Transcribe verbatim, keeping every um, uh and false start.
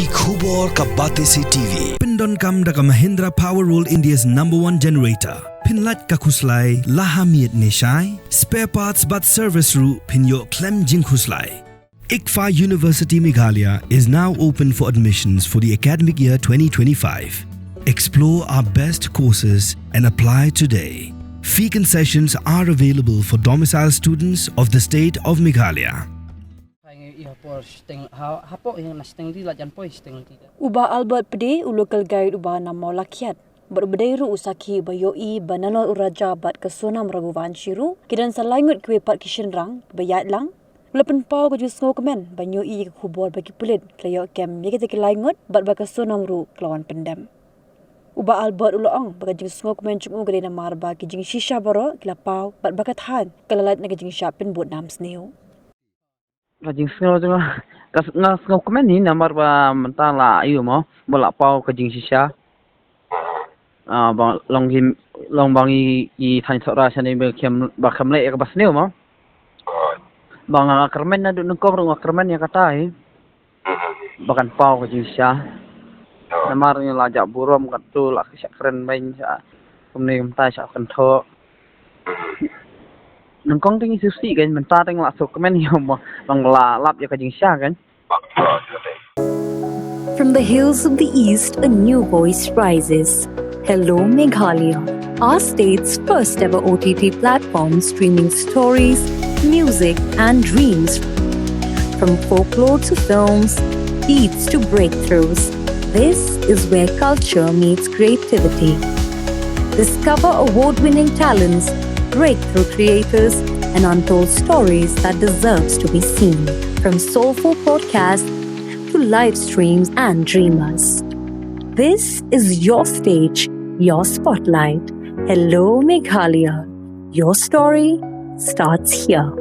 Ki khubor ka Batesi T V. Pyndonkam da ka Mahindra Power World, India's number one generator. Pynlait ka khuslai la ha miet ne shai. Spare parts bad service ruh phin ïoh khlem jingkhuslai. ICFAI University Meghalaya is now open for admissions for the academic year twenty twenty-five. Explore our best courses and apply today. Fee concessions are available for domicile students of the state of Meghalaya. Hai ngi i hapor sting ha hapo yang na sting di la jan poi sting di da. Uba Albert Pde u local guide uba na Mawlakhiat. Bad uba dei ruh u sakhi uba ïohi ba Nanor u Raja bad ka Sonam Raghuvanshi ruh ki don sa lai ngut kiwei pat ki shynrang kiba ïaid lang. U la pynpaw ka jingsngewkmen ba ïohi ïa ka khubor ba ki pulit ki la ïoh kem ïa kita ki lai ngut bad ba ka Sonam ruh ka la wan pyndem. Uba Albert u la ong ba ka jingsngewkmen jong u ka dei namar ba ki jingshisha baroh ki la paw bad ba ka thaiñ ka la lait na ka jingshah pynbud nam sniew. Ka jingsngew jong nga, ka s-, nga sngewkmen hi namar ba mynta la ïoh mo ba la paw ka jingshisha. Ah, ba long ki, long ba ngi ki thaiñ Sohra shane ba kem, ba kem leh ïa kaba sniew mo. Ba nga kyrmen naduh nyngkong ruh nga kyrmen ïa kata hi. Ba kan paw ka jingshisha. Namar ngi la jah burom katto la ka shah kren beiñ sha. Kumne kumta sha kynthoh. Nyngkong te ngi sngewsih kan, mynta te ngi la sngewkmen ïa mo, long la lap ïa ka jingshisha kan. From the hills of the East, a new voice rises. Hello Meghalaya, our state's first ever O T T platform streaming stories, music, and dreams. From folklore to films, beats to breakthroughs, this is where culture meets creativity. Discover award winning talents, breakthrough creators, and untold stories that deserves to be seen. From soulful podcasts to live streams and dreamers. This is your stage, your spotlight. Hello Meghalaya. Your story starts here.